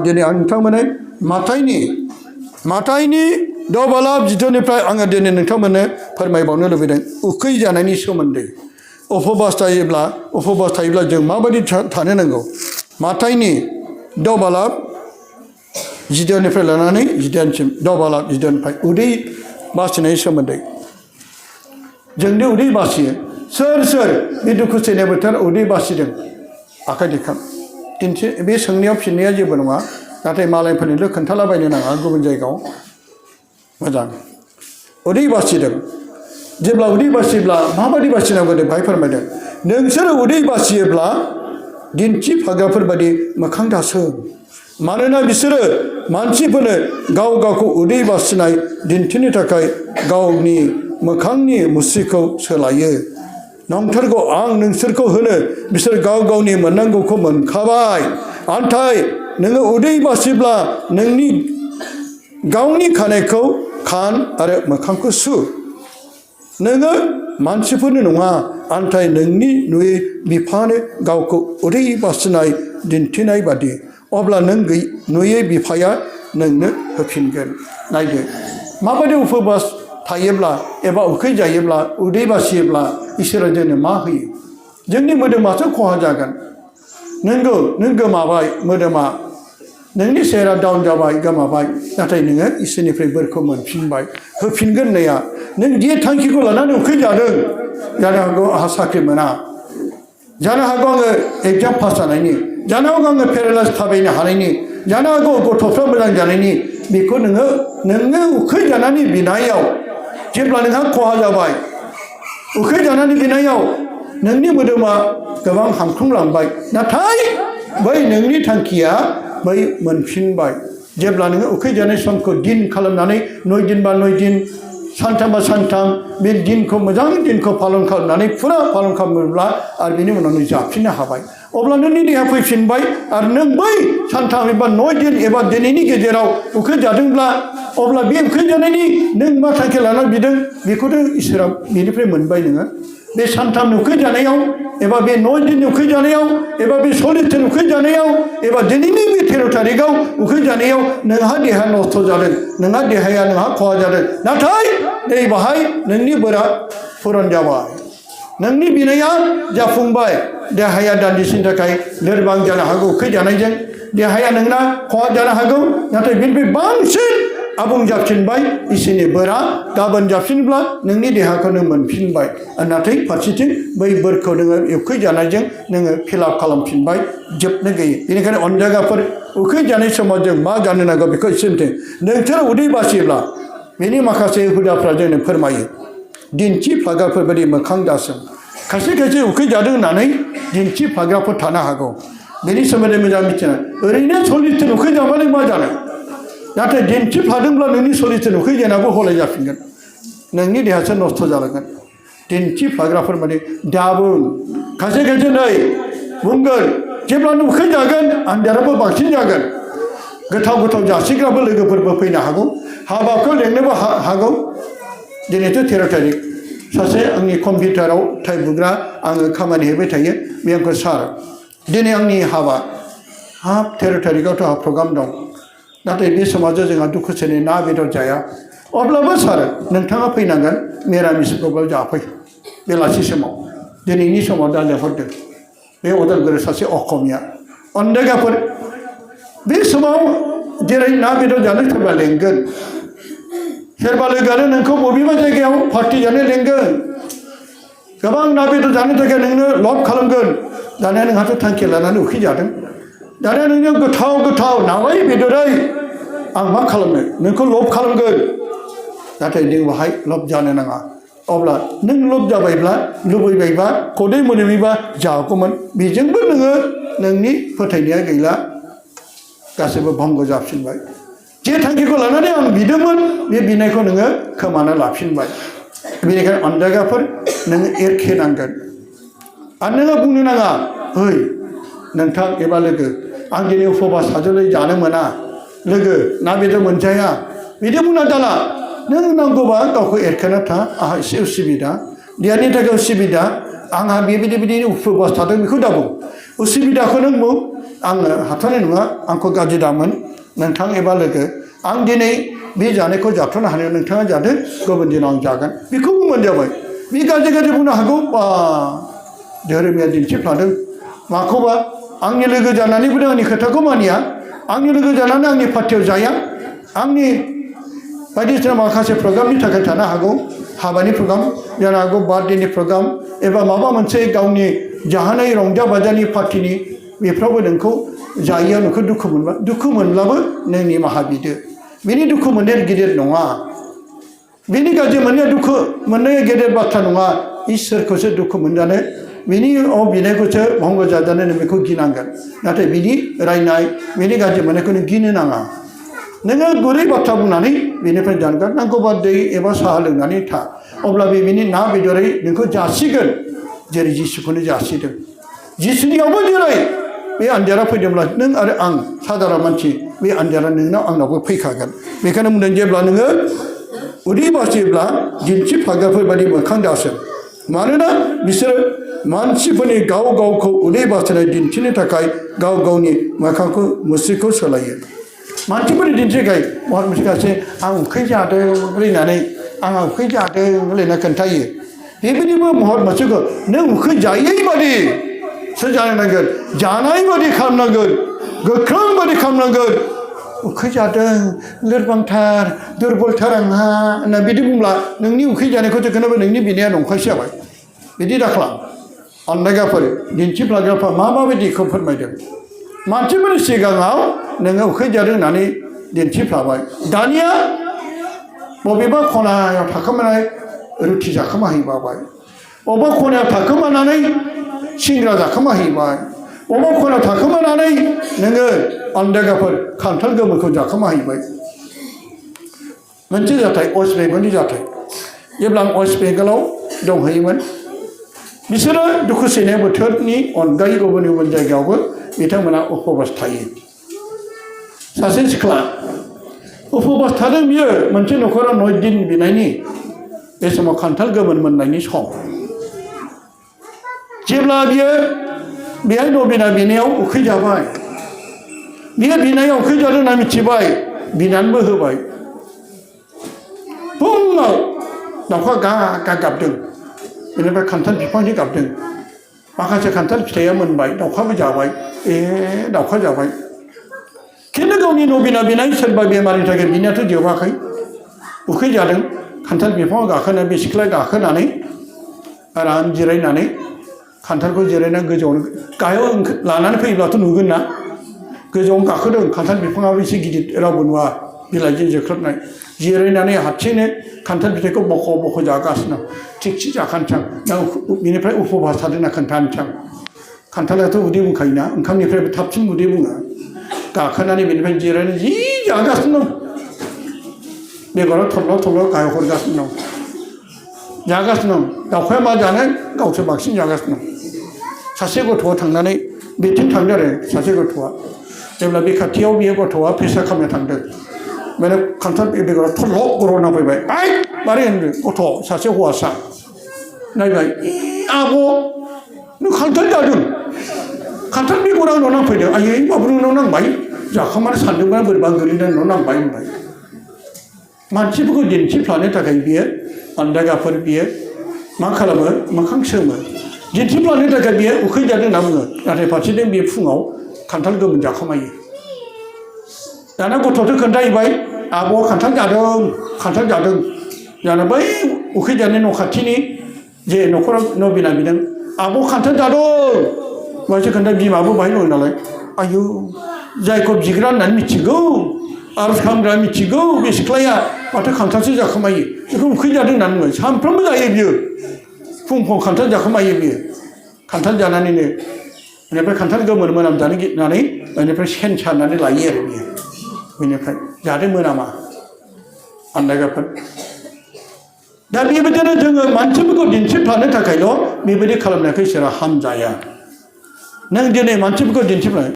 दिनै आं नोंथांमोननो माथाइनि दबालाब जिथनिफ्राय आङो दिनै नोंथांमोननो फोरमायबावनो लुबैदों उखै जानायनि सोमोन्दै उपबास थायोब्ला जों माबायदि थानो नांगौ माथाइनि दबालाब जिदनिफ्राय लानानै जिदाइनसिम दबालाब जिदनिफ्राय उदै बासिनायनि सोमोन्दै जोंनि उदै बासियो सोर बे दुखु सैनाय बोथोर उदै बासिदों आखाइ दिखां दिन्थि बे सोंनायाव फिननाया जेबो नङा नाथाय मालायफोरनिल' खोन्थालाबायनो नाङा गुबुन जायगायाव मोजां उदै बासिदों जेब्ला उदै बासिब्ला माबायदि बासिनांगौ बेहाय फोरमायदों नोंसोर उदै बासियोब्ला दिन्थि फाग्राफोर बायदि मोखां दासों मानोना बिसोरो मानसिफोरनो गावखौ उदै बासिनाय दिन्थिनो थाखाय गावनि मोखांनि मुस्रिखौ सोलायो नंथारगौ आं नोंसोरखौ होनो बिसोर गावनि मोननांगौखौ मोनखाबाय नाथाय नोङो उदै बासिब्ला नोंनि गावनि खानायखौ खान आरो मोखांखौ सु नोङो मानसिफोरनो नङा नाथाय नोंनि नुयै बिफानो गावखौ उदै बासिनाय दिन्थिनाय बादि अब्ला नों नुयै बिफाया नोंनो होफिनगोन नायदो माबायदि उपबास थायोब्ला एबा उखै जायोब्ला उदै बासियोब्ला इसोरा जोंनो मा होयो जोंनि मोदोमासो खहा जागोन नोंगौ नों गोमाबाय मोदोमा नोंनि सेहेरा डाउन जाबाय गोमाबाय नाथाय नोङो इसोरनिफ्राय बोरखौ मोनफिनबाय होफिनगोन होननाया नों जे थांखिखौ लानानै उखै जादों जानो हागौ आंहा साख्रि मोना जानो हागौ आङो एग्जाम पास जानायनि जानो हागौ आङो पेरालाइज थाबायनो हानायनि जानो हागौ गथ'फ्रा मोजां जानायनि बेखौ नोङो उखै जानानै बिनायाव जेब्ला नोंहा खहा जाबाय उखै जानानै बिनायाव नोंनि मोदोमा गोबां हांख्रंलांबाय नाथाय बै नोंनि थांखिया बै मोनफिनबाय जेब्ला नोङो उखै जानाय समखौ दिन खालामनानै 9 दिन बा 9 दिन सानथाम बा सानथाम बे दिनखौ मोजां दिनखौ पालन खालामनानै फुरा पालन खालामोब्ला आरो बेनि उनाव नों जाफिननो हाबाय अब्ला नोंनि देहा फैफिनबाय आरो नों बै सानथाम एबा 9 दिन एबा दिनैनि गेजेराव उखै जादोंब्ला अब्ला बे उखै जानायनि नों मा थांखि लानानै बिदों बेखौथ' इसोरा बेनिफ्राय मोनबाय नोङो बे सानथाम उखै जानायाव एबा बे 9 दिन उखै जानायाव एबा बे 40 दिन उखै जानायाव एबा दिनैनि बे 13 थारिखआव उखै जानायाव नोंहा देहा नस्थ' जादों नोंहा देहाया खहा जादों नाथाय नै बाहाय नोंनि बोरा पुरन जाबाय नोंनि बिनाया जाफुंबाय देहाया दान्दिसेनि थाखाय लोरबां जानो हागौ उखै जानायजों देहाया नोंना खहा जानो हागौ नाथाय बेनिफ्राय बांसिन आबुं जाफिनबाय इसोरनि बोरा गाबोन जाफिनब्ला नोंनि देहाखौ नों मोनफिनबाय नाथाय फारसेथिं बै बोरखौ नोङो उखै जानायजों नोङो फिलाप खालामफिनबाय जोबनो गैयै बेनिखायनो अनजागाफोर उखै जानाय समाव जों मा जानो नांगौ बेखौ इसोरनिथिं नोंसोर उदै बासियोब्ला बेनि माखासे हुदाफ्रा जोंनो फोरमायो दिन्थि फाग्राफोर बायदि मोखां दासों खायसे उखै जादों होननानै दिन्थि फाग्राफोर थानो हागौ बेनि सोमोन्दै मोजां मिथिना ओरैनो 40 दिन उखै जाबानो मा जानो नाथाय दिन्थिफादोंब्ला नोंनि 40 दिन उखै जानायाबो हलाय जाफिनगोन नोंनि देहासो नस्थ' जालांगोन दिन्थिफाग्राफोर माने दाबुं खायसे नै बुंगोन जेब्ला नों उखै जागोन आन्जाराबो बांसिन जागोन गोथाव जासिग्राबो लोगोफोरबो फैनो हागौ हाबाखौ लेंनोबो हागौ दिनैथ' 13 थारिख सासे आंनि कम्पिउटाराव टाइप बुग्रा आङो खामानि हैबाय थायो बे आंखौ सार दिनै आंनि हाबा 13 थारिखआवथ' आंहा प्रग्राम दं नाथाय बे समाव जोंहा दुखु सैनाय ना बेदर जाया अब्लाबो सार नोंथाङा फैनांगोन मिरामिसखौबो जाफै बेलासि समाव दिनैनि समाव दा लेंहरदों बे अदालगुरियाव सासे असमिया अनजागाफोर बे समाव जेरै ना बेदर जानो सोरबा लेंगोन सोरबा लोगोआनो नोंखौ बबेबा जायगायाव पार्टि जानो लेंगोन गोबां ना बेदर जानो थाखाय नोंनो लब खालामगोन दानिया नोंहाथ' थांखि लानानै उखै जादों दानिया नोंनियाव गोथाव नावै बेदरै आं मा खालामनो नोंखौ लब खालामगोन नाथाय नों बाहाय लब जानो नाङा अब्ला नों लब जाबायब्ला लुबैबायबा खदै मोनोबा जागौमोन बेजोंबो नोङो नोंनि फोथायनाया गैला गासैबो भंग जाफिनबाय जे थांखिखौ लानानै आं बिदोंमोन बे बिनायखौ नोङो खोमाना लाफिनबाय बेनिखायनो अनजागाफोर नोङो एरखेनांगोन आरो नोङो बुंनो नाङा ओइ नोंथां एबा लोगो आं दिनै उपबास हाजोलै जानो मोना लोगो ना बेदर मोनजाया बिदि बुंना दाला नों नांगौबा गावखौ एरखेना था आंहा एसे उसुबिदा देहानि थाखाय उसुबिदा आंहा बेबायदि उपबास थादों बेखौ दाबुं उसुबिदाखौ नों बुं आङो हाथारनाय नङा आंखौ गाज्रि दामोन नोंथां एबा लोगो आं दिनै बे जानायखौ जाथ'नो हानायाव नोंथाङा जादो गुबुन दिनाव आं जागोन बेखौ बुंबानो जाबाय बे गाज्रि गाज्रि बुंनो हागौ बा धोरोमिया दिन्थिफ्लादों माखौबा आंनि लोगो जानानैबो आंनि खोथाखौ मानिया आंनि लोगो जानानै आंनि पार्टियाव जाया आंनि बायदिसिना माखासे प्रग्रामनि थाखाय थानो हागौ हाबानि प्रग्राम जानो हागौ बार्थडेनि प्रग्राम एबा माबा मोनसे गावनि जाहोनाय रंजा बाजानि पार्टिनि बेफ्रावबो नोंखौ जायियाव नोंखौ दुखु मोनब्लाबो नों निमाहा बिदो बेनि दुखु मोननाया गिदिर नङा बेनि गाज्रि मोननाया दुखु मोननाया गेदेर बाथ्रा नङा इसोरखौसो दुखु मोनजानो बिनि बिनायखौसो भंग जाजानो नों बेखौ गिनांगोन नाथाय बिनि रायनाय बिनि गाज्रि मोननायखौ नों गिनो नाङा नोङो गुरै बाथ्रा बुंनानै बेनिफ्राय जानगार नांगौबा दै एबा साहा लोंनानै था अब्ला बिनि ना बेदरै नोंखौ जासिगोन जेरै जिसुखौनो जासिदों जिसुनियावबो जेरै बे आन्जारा फैदोंब्ला नों आरो आं साधारन मानसि बे आन्जारा नोंनाव आंनावबो फैखागोन बेखायनो बुंदों जेब्ला नोङो उदै बासियोब्ला दिन्थिफाग्राफोर बायदि मोखां दासों मानोना बिसोरो मानसिफोरनि गाव गावखौ उदै बासिनाय दिन्थिनो थाखाय गाव गावनि मोखांखौ मुस्रिखौ सोलायो मानसिफोरनि दिन्थिखाय महर मुस्रिखासो आं उखै जादों होननानै आंहा उखै जादों होनना खोन्थायो बेबायदिबो महर मुस्रिखौ नों उखै जायै बादि सो जानो नांगोन जानाय बादि खालामनांगोन गोख्रों बादि खालामनांगोन उखै जादों लोरबांथार दुरबलथार आंहा होनना बिदि बुंब्ला नोंनि उखै जानायखौसो खोनाबा नोंनि बिनाया नंखायसो जाबाय बिदि दाखालाम आन्दायग्राफोर दिन्थिफ्लाग्राफ्रा माबायदिखौ फोरमायदों मानसिफोरनि सिगाङाव नोङो उखै जादों होननानै दिन्थिफ्लाबाय दानिया बबेबा खनायाव थाखोमानाय रुथि जाखोमाहैबाय बबेबा खनायाव थाखोमानानै सिंग्रा जाखोमाहैबाय बबेबा खनायाव थाखोमानानै नोङो आन्दायग्राफोर खान्थाल गोमोनखौ जाखोमाहैबाय मोनसे जाथाय वेस्ट बेंगलनि जाथाय जेब्ला आं वेस्ट बेंगलाव दंहैयोमोन बिसोरो दुखु सैनाय बोथोरनि अनगायै गुबुन गुबुन जायगायावबो बिथांमोना उपबास थायो सासे सिख्ला उपबास थादों बियो मोनसे न'खराव 9 दिन बिनायनि बे समाव खान्थाल गोमोन मोननायनि सम जेब्ला बियो बेहाय नबिना बिनायाव उखै जाबाय बियो बिनायाव उखै जादों होनना मिथिबाय बिनानैबो होबाय फुङाव दाउखा गा गा गाबदों बेनिफ्राय खान्थाल बिफांनि गाबदों माखासे खान्थाल फिथाइया मोनबाय दाउखाबो जाबाय दाउखा जाबाय खिन्थु गावनि नबिना बिनाय सोरबा बेमारनि थाखाय बिनायाथ' जोबाखै उखै जादों खान्थाल बिफाङाव गाखोनानै बे सिख्लाया गाखोनानै आराम जिरायनानै खान्थालखौ जिरायनानै गोजौआव गाहायाव लानानै फैयोब्लाथ' नुगोन ना गोजौआव गाखोदों खान्थाल बिफाङाबो एसे गिदिर रावबो नुवा बिलाइजों जोख्लोबनाय जिरायनानै हारसिंनो खान्थाल फिथाइखौ बख' बख' जागासिनो थिगसे जाखानोसां बिनिफ्राय उपबास थादों होनना खोन्थानोसां खान्थालाथ' उदै बुंखायोना ओंखामनिफ्रायबो थाबसिन उदै बुङो गाखोनानै बेनिफ्राय जिरायनानै जि जागासिनो दं बेगराव थरल' थरल' गाहायाव हरगासिनो दं जागासिनो दं दाउखाया मा जानो गावसो बांसिन जागासिनो दं सासे गथ'आ थांनानै बेथिं थांदों आरो सासे गथ'आ जेब्ला बे खाथियाव बियो गथ'आ पेसा खालामनो थांदों माने खान्थाल बेगराव थरल' गर'ना नांफैबाय आइ मारै होनदों गथ' सासे हौवासा नायबाय आब' नों खान्थाल जादों खान्थाल बेगरा आंनाव नांफैदों आयै माबोरै नोंनाव नांबाय जाखांनानै सानदोंमोन बोरैबा गोलैदों नोंनाव नांबाय होनबाय मानसिफोरखौ दिन्थिफ्लानो थाखाय बियो आन्दायग्राफोर बियो मा खालामो मोखां सोमो दिन्थिफ्लानो थाखाय बियो उखै जादों होनना बुङो नाथाय फारसेथिं बे फुङाव खान्थाल गोमोन जाखोमायो दाना गथ'थ' खोन्थाहैबाय आब' खान्थाल जादों जाना बै उखै जानाय न' खाथिनि जे न'खराव नबिना बिदों आब' खान्थाल जादों मानसि खोन्था बिमाबो बाहाय दं नालाय आयु जायखौ बिग्रा होननानै मिथिगौ आरज खालामग्रा मिथिगौ बे सिख्लाया माथो खान्थालसो जाखोमायो बेखौ उखै जादों होननानै बुङो सानफ्रोमबो जायो बियो फुं फुं खान्थाल जाखोमायो बियो खान्थाल जानानैनो बेनिफ्राय खान्थाल गोमोन मोनामजानो गिनानै बेनिफ्राय सेन सारनानै लायो आरो बियो बेनिफ्राय जाहाथे मोनामा आन्दायग्राफोर दा बेबायदिनो जोङो मानसिफोरखौ दिन्थिफ्लानो थाखायल' बेबायदि खालामनायखौ इसोरा हामजाया नों दिनै मानसिफोरखौ दिन्थिफ्लानो